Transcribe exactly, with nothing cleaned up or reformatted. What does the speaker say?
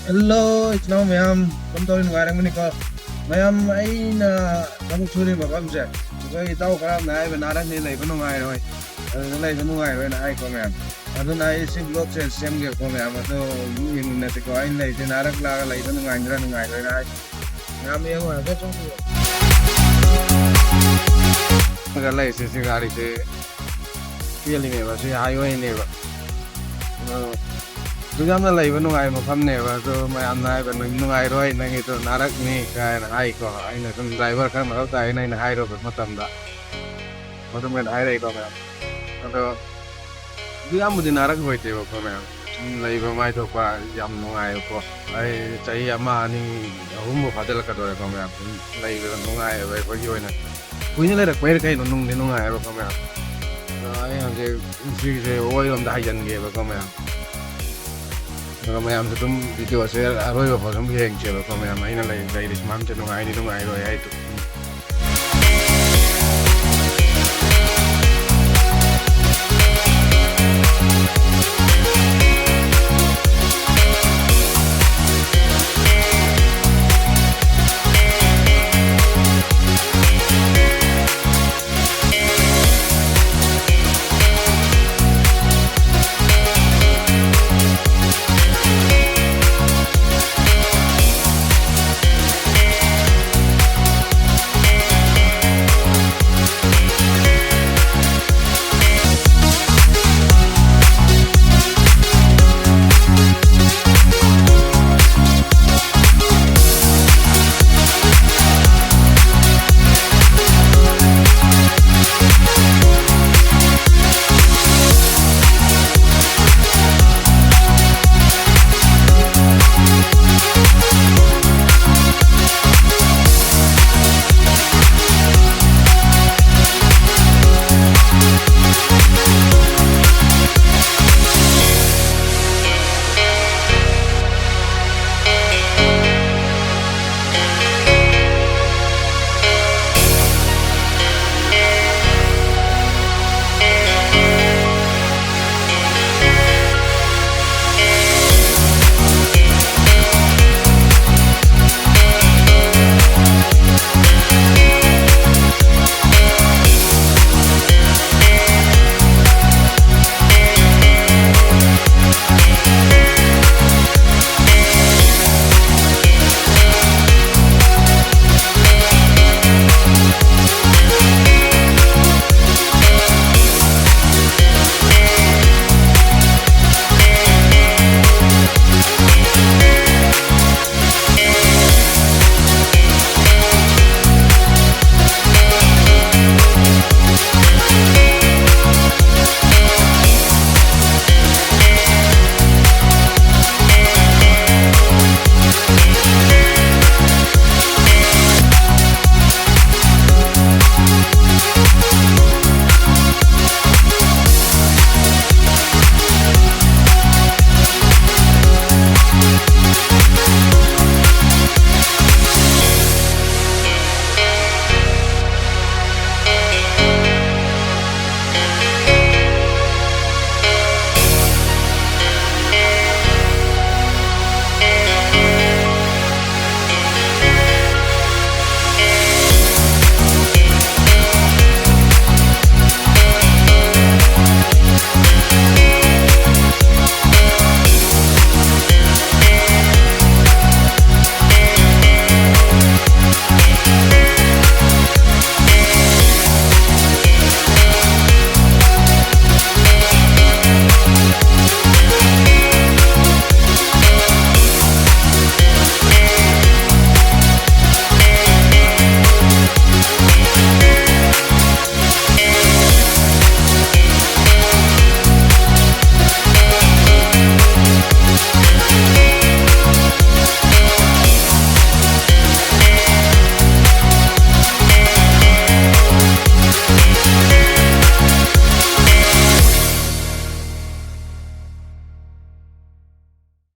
Hello, ꯏꯆꯤꯟ ꯏꯅꯥꯎ ꯃꯌꯥꯝ, ꯀꯔꯝ ꯇꯧꯔꯤ? ꯅꯨꯡꯉꯥꯏꯔꯝꯒꯅꯤꯀꯣ? ꯃꯌꯥꯝ, ꯑꯩꯅ ꯊꯕꯛ ꯁꯨꯔꯤ ꯃꯐꯝꯁꯦ, ꯑꯩꯈꯣꯏ ꯏꯇꯥꯎ ꯈꯔ ꯑꯃꯅ ꯍꯥꯏꯕ, ꯅꯥꯔꯛꯅꯤ, ꯂꯩꯕ ꯅꯨꯡꯉꯥꯏꯔꯣꯏ, ꯑꯗꯨꯗ ꯂꯩꯕ ꯅꯨꯡꯉꯥꯏꯔꯣꯏꯅ ꯍꯥꯏꯀꯣ ꯃꯌꯥꯝ꯫ ꯑꯗꯨꯅ ꯑꯩ ꯁꯤ vlogꯁꯦ ꯁꯦꯝꯒꯦꯀꯣ ꯃꯌꯥꯝ, ꯑꯗꯣ ꯌꯦꯡꯃꯤꯟꯅꯁꯤꯀꯣ꯫ ꯑꯩꯅ ꯂꯩꯔꯤꯁꯦ ꯅꯥꯔꯛ ꯂꯥꯛꯑꯒ ꯂꯩꯕ ꯅꯨꯡꯉꯥꯏꯗ꯭ꯔꯥ ꯅꯨꯡꯉꯥꯏꯔꯣꯏꯅ ꯍꯥꯏ ꯃꯌꯥꯝ ꯌꯦꯡꯉꯣ ꯍꯥꯏꯐꯦꯠ ꯁꯨꯝ꯫ ꯂꯩꯔꯤꯁꯦ ꯁꯤ ꯒꯥꯔꯤꯁꯦ ꯆꯦꯜꯂꯤꯅꯦꯕ, ꯁꯤ highwayꯅꯦꯕ꯫ ꯑꯗꯣ ꯑꯗꯨ ꯌꯥꯝꯅ ꯂꯩꯕ ꯅꯨꯡꯉꯥꯏꯕ ꯃꯐꯝꯅꯦꯕ꯫ ꯑꯗꯣ ꯃꯌꯥꯝꯅ ꯍꯥꯏꯕ, "ꯅꯪ ꯅꯨꯡꯉꯥꯏꯔꯣꯏ, ꯅꯪꯒꯤꯗꯣ ꯅꯥꯔꯛꯅꯤ" ꯀꯥꯏꯅ ꯍꯥꯏꯀꯣ꯫ ꯑꯩꯅ ꯁꯨꯝ driver ꯈꯔ ꯃꯊꯧ ꯇꯥꯏꯅ ꯑꯩꯅ ꯍꯥꯏꯔꯨꯕ ꯃꯇꯝꯗ, ꯃꯗꯨꯃꯥꯏꯅ ꯍꯥꯏꯔꯛꯏꯀꯣ ꯃꯌꯥꯝ꯫ ꯑꯗꯣ ꯑꯗꯨ ꯌꯥꯝꯕꯨꯗꯤ ꯅꯥꯔꯛ ꯑꯣꯏꯗꯦꯕꯀꯣ ꯃꯌꯥꯝ꯫ ꯁꯨꯝ ꯂꯩꯕ ꯃꯥꯏ ꯊꯣꯛꯄ ꯌꯥꯝ ꯅꯨꯡꯉꯥꯏꯕꯀꯣ꯫ ꯑꯩ ꯆꯍꯤ ꯑꯃ, ꯑꯅꯤ, ꯑꯍꯨꯝꯕꯨ ꯐꯥꯖꯤꯜꯂꯛꯀꯗꯧꯔꯦꯀꯣ ꯃꯌꯥꯝ꯫ ꯁꯨꯝ ꯂꯩꯕꯗ ꯅꯨꯡꯉꯥꯏꯌꯦꯕ ꯑꯩꯈꯣꯏꯒꯤ ꯑꯣꯏꯅ꯫ ꯀꯨꯏꯅ ꯂꯩꯔꯛꯄꯩꯔ ꯀꯩꯅꯣ, ꯅꯨꯡꯗꯤ ꯅꯨꯡꯉꯥꯏꯌꯦꯕꯀꯣ ꯃꯌꯥꯝ꯫ ꯑꯗꯣ ꯑꯩ ꯍꯧꯖꯤꯛ ꯁꯤꯁꯦ ꯑꯣꯏꯔꯣꯝꯗ ꯍꯥꯏꯖꯟꯒꯦꯕꯀꯣ ꯃꯌꯥꯝ꯫ ꯑꯗꯨꯒ ꯃꯌꯥꯝꯁꯨ ꯑꯗꯨꯝ videoꯁꯦ ꯑꯔꯣꯏꯕ ꯐꯥꯎ ꯁꯨꯝ ꯌꯦꯡꯁꯦꯕꯀꯣ ꯃꯌꯥꯝ꯫ ꯑꯩꯅ ꯂꯩ-, ꯂꯩꯔꯤ ꯁꯨꯃꯥꯏꯅꯁꯦ ꯅꯨꯡꯉꯥꯏꯅꯤ ꯅꯨꯡꯉꯥꯏꯔꯣꯏ ꯍꯥꯏꯗꯣ꯫